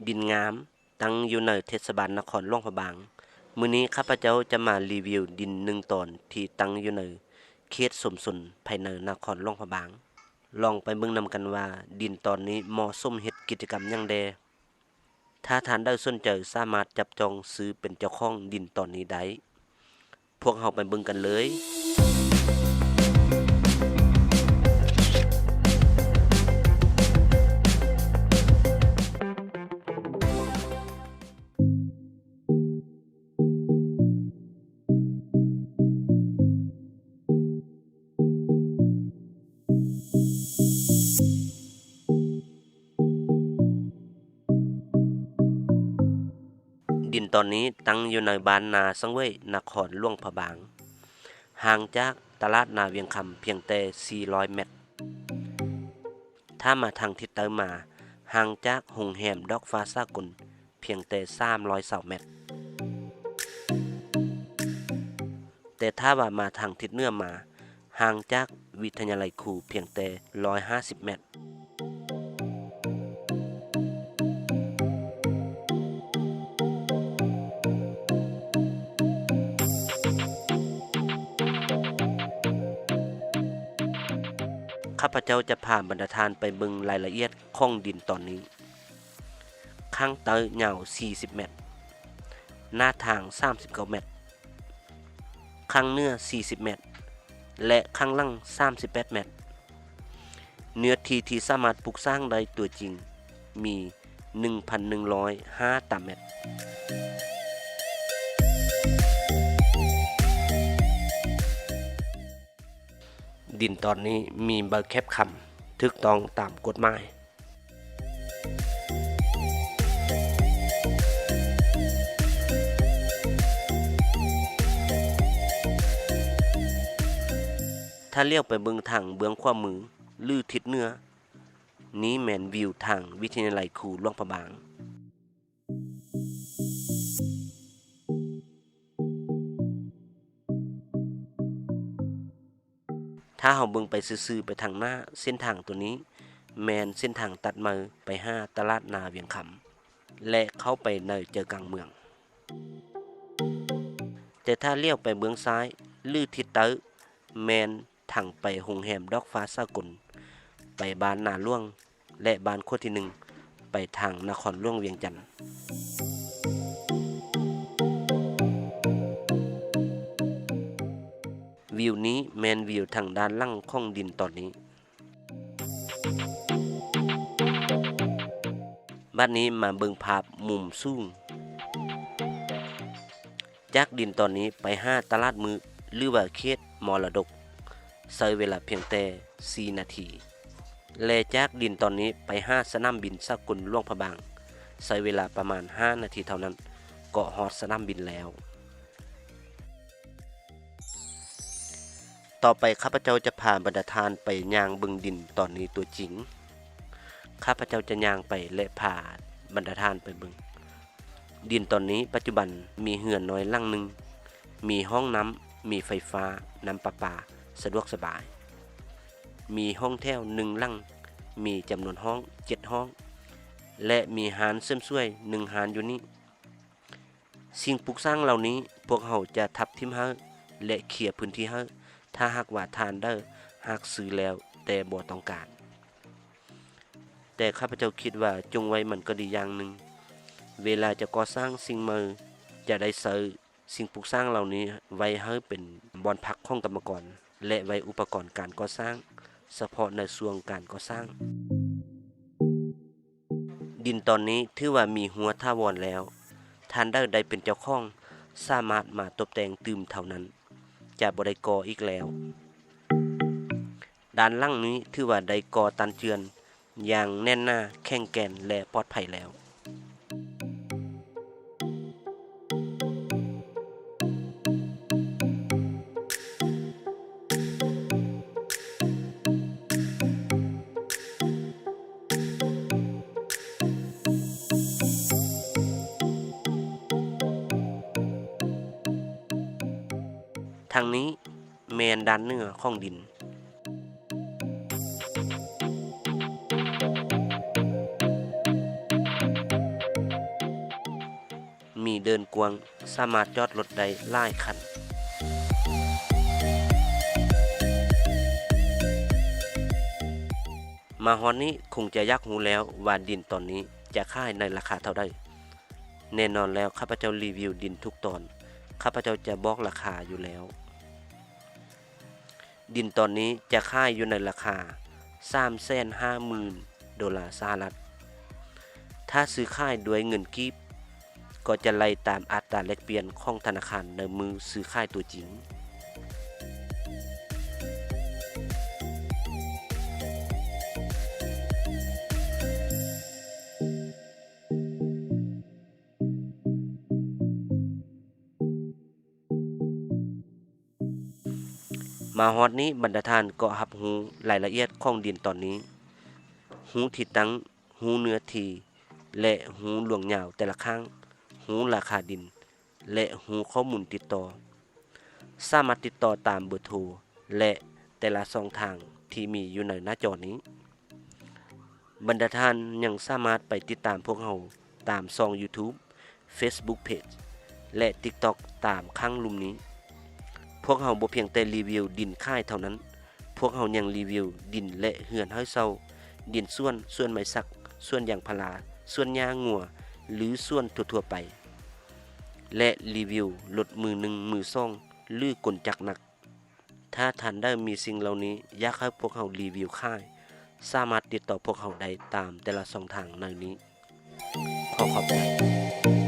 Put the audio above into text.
ດິນງາມ ຕັ້ງຢູ່ໃນເທດສະບານນະຄອນຫຼວງພະບາງ. ມື້ນີ້ຂ້າພະເຈົ້າຈະມາຣີວິວດິນໜຶ່ງຕອນທີ່ຕັ້ງຢູ່ໃນເຂດຊຸມຊົນພາຍໃນນະຄອນຫຼວງພະບາງ. ລອງໄປເບິ່ງນຳກັນວ່າດິນຕອນນີ້ເໝາະສົມເຮັດກິດຈະກຳຫຍັງແດ່. ຖ້າທ່ານໃດສົນໃຈສາມາດຈັບຈອງຊື້ເປັນເຈົ້າຂອງດິນຕອນນີ້ໄດ້. ພວກເຮົາໄປເບິ່ງກັນເລີຍ. ດິນຕອນນີ້ຕັ້ງຢູ່ໃນບ້ານນາສັງເຫວີຍ ນະຄອນຫຼວງພະບາງ, ຫ່າງຈາກຕະຫຼາດນາວຽງຄຳພຽງແຕ່ສີ່ຮ້ອຍແມັດ. ຖ້າມາທາງທິດໃຕ້ມາ, ຫ່າງຈາກໂຮງແຮມດອກຟ້າສາກົນພຽງແຕ່ສາມຮ້ອຍຊາວແມັດ. ແຕ່ຖ້າວ່າມາທາງທິດເໜືອມາ, ຫ່າງຈາກວິທະຍາໄລຄູພຽງແຕ່ຮ້ອຍຫ້າສິບແມັດ. ຂ້າພະເຈົ້າຈະພາບັນດາທ່ານໄປເບິ່ງລາຍລະອຽດຂອງດິນຕອນນີ້. ຂ້າງໃຕ້ຍາວສີ່ສິບແມັດ, ໜ້າທາງສາມສິບເກົ້າແມັດ, ຂ້າງເໜືອສີ່ສິບແມັດ ແລະ ຂ້າງຫຼັງສາມສິບແປດແມັດ. ເນື້ອທີ່ທີ່ສາມາດປຸກສ້າງໄດ້ຕົວຈິງມີໜຶ່ງພັນໜຶ່ງຮ້ອຍຫ້າຕາແມັດ. ດິນຕອນນີ້ມີໃບແຄບຄ້ຳ ຖືກຕ້ອງຕາມກົດໝາຍ. ຖ້າລ້ຽວໄປເບິ່ງທາງເບື້ອງຂວາມື ຫຼື ທິດເໜືອ, ນີ້ແມ່ນວິວທາງວິທະຍາໄລຄູຫຼວງພະບາງ. ຖ້າເຮົາເບິ່ງໄປຊື່ໆໄປທາງໜ້າ, ເສັ້ນທາງໂຕນີ້ແມ່ນເສັ້ນທາງຕັດໃໝ່ໄປຫາຕະຫຼາດນາວຽງຄຳ ແລະ ເຂົ້າໄປໃນໃຈກາງເມືອງ. ແຕ່ຖ້າລ້ຽວໄປເບື້ອງຊ້າຍ ຫຼື ທິດໃຕ້ ແມ່ນທາງໄປໂຮງແຮມດອກຟ້າສາກົນ, ໄປບ້ານນາຫຼວງ ແລະ ບ້ານຂົວທີໜຶ່ງ ໄປທາງນະຄອນຫຼວງວຽງຈັນ. ວິວນີ້ແມ່ນວິວທາງດ້ານຫຼັງຂອງດິນຕອນນີ້. ບັດນີ້ມາເບິ່ງພາບມຸມສູງ. ຈາກດິນຕອນນີ້ໄປຫາຕະຫຼາດມືດ ຫຼືວ່າເຂດມໍລະດົກ ໃຊ້ເວລາພຽງແຕ່ສີ່ນາທີ ແລະ ຈາກດິນຕອນນີ້ໄປຫາສະໜາມບິນສາກົນຫຼວງພະບາງ ໃຊ້ເວລາປະມານຫ້ານາທີເທົ່ານັ້ນ ກໍຮອດສະໜາມບິນແລ້ວ. ຕໍ່ໄປຂ້າພະເຈົ້າຈະພາບັນດາທ່ານໄປຍ່າງເບິ່ງດິນຕອນນີ້ຕົວຈິງ. ຂ້າພະເຈົ້າຈະຍ່າງໄປ ແລະ ພາບັນດາທ່ານໄປເບິ່ງ. ດິນຕອນນີ້ປັດຈຸບັນມີເຮືອນນ້ອຍຫຼັງໜຶ່ງ, ມີຫ້ອງນ້ຳ, ມີໄຟຟ້າ, ນ້ຳປະປາ, ສະດວກສະບາຍ. ມີຫ້ອງແຖວໜຶ່ງຫຼັງ, ມີຈຳນວນຫ້ອງເຈັດຫ້ອງ ແລະ ມີຮ້ານເສີມສວຍໜຶ່ງຮ້ານຢູ່ນີ້. ສິ່ງປຸກສ້າງເຫຼົ່ານີ້ ພວກເຮົາຈະທັບຖິ້ມໃຫ້ ແລະ ເຄຍພື້ນທີ່ໃຫ້ ຖ້າຫາກວ່າທ່ານໃດຫາກຊື້ແລ້ວແຕ່ບໍ່ຕ້ອງການ. ແຕ່ຂ້າພະເຈົ້າຄິດວ່າຈົ່ງໄວ້ມັນກໍດີຢ່າງໜຶ່ງ. ເວລາຈະກໍ່ສ້າງສິ່ງໃໝ່ ຈະໄດ້ໃຊ້ສິ່ງປຸກສ້າງເຫຼົ່ານີ້ໄວ້ໃຫ້ເປັນບ່ອນພັກຂອງກຳມະກອນ ແລະ ໄວ້ອຸປະກອນການກໍ່ສ້າງ ສະເພາະໃນຊ່ວງການກໍ່ສ້າງ. ດິນຕອນນີ້ຖືວ່າມີຮົ້ວຖາວອນແລ້ວ. ທ່ານໃດໄດ້ເປັນເຈົ້າຂອງ ສາມາດມາຕົບແຕ່ງຕື່ມເທົ່ານັ້ນ, ຈະບໍ່ໄດ້ກໍ່ອີກແລ້ວ. ດ້ານຫຼັງນີ້ຖືວ່າໄດ້ກໍ່ຕັນເຈື່ອນຢ່າງແໜ້ນໜາ, ແຂງແກ່ນ ແລະ ປອດໄພແລ້ວ. ທາງນີ້ແມ່ນດ້ານເໜືອຂອງດິນ. ມີເດີ່ນກວ້າງ, ສາມາດຈອດລົດໄດ້ຫຼາຍຄັນ. ມາຮອດນີ້ຄົງຈະຢາກຮູ້ແລ້ວວ່າດິນຕອນນີ້ຈະຂາຍໃນລາຄາເທົ່າໃດ? ແນ່ນອນແລ້ວ, ຂ້າພະເຈົ້າຣີວິວດິນທຸກຕອນ, ຂ້າພະເຈົ້າຈະບອກລາຄາຢູ່ແລ້ວ. ດິນຕອນນີ້ຈະຂາຍຢູ່ໃນລາຄາສາມແສນຫ້າໝື່ນໂດລາສະຫະລັດ. ຖ້າຊື້ຂາຍດ້ວຍເງິນກີບ ກໍຈະໄລ່ຕາມອັດຕາແລກປ່ຽນຂອງທະນາຄານໃນມື້ຊື້ຂາຍຕົວຈິງ. ມາຮອດນີ້ບັນດາທ່ານກໍຮັບຮູ້ລາຍລະອຽດຂອງດິນຕອນນີ້, ຮູ້ທີ່ຕັ້ງ, ຮູ້ເນື້ອທີ່ ແລະ ຮູ້ລວງຍາວແຕ່ລະຂ້າງ, ຮູ້ລາຄາດິນ ແລະ ຮູ້ຂໍ້ມູນຕິດຕໍ່. ສາມາດຕິດຕໍ່ຕາມເບີໂທ ແລະ ແຕ່ລະຊ່ອງທາງທີ່ມີຢູ່ໃນໜ້າຈໍນີ້. ບັນດາທ່ານຍັງສາມາດໄປຕິດຕາມພວກເຮົາຕາມຊ່ອງ YouTube, Facebook Page ແລະ TikTok ຕາມຂ້າງລຸ່ມນີ້. ພວກເຮົາບໍ່ພຽງແຕ່ຣີວິວດິນຂາຍເທົ່ານັ້ນ, ພວກເຮົາຍັງຣີວິວດິນ ແລະ ເຮືອນໃຫ້ເຊົ່າ, ດິນສວນ, ສວນໄມ້ສັກ, ສວນຢາງພາລາ, ສວນຫຍ້າງົວ ຫຼື ສວນທົ່ວໆໄປ ແລະ ຣີວິວລົດມືໜຶ່ງ, ມືສອງ ຫຼື ກົນຈັກໜັກ. ຖ້າທ່ານໃດມີສິ່ງເຫຼົ່ານີ້ຢາກໃຫ້ພວກເຮົາຣີວິວຂາຍ, ສາມາດຕິດຕໍ່ພວກເຮົາໄດ້ຕາມແຕ່ລະຊ່ອງທາງໃນນີ້. ຂໍຂອບໃຈ.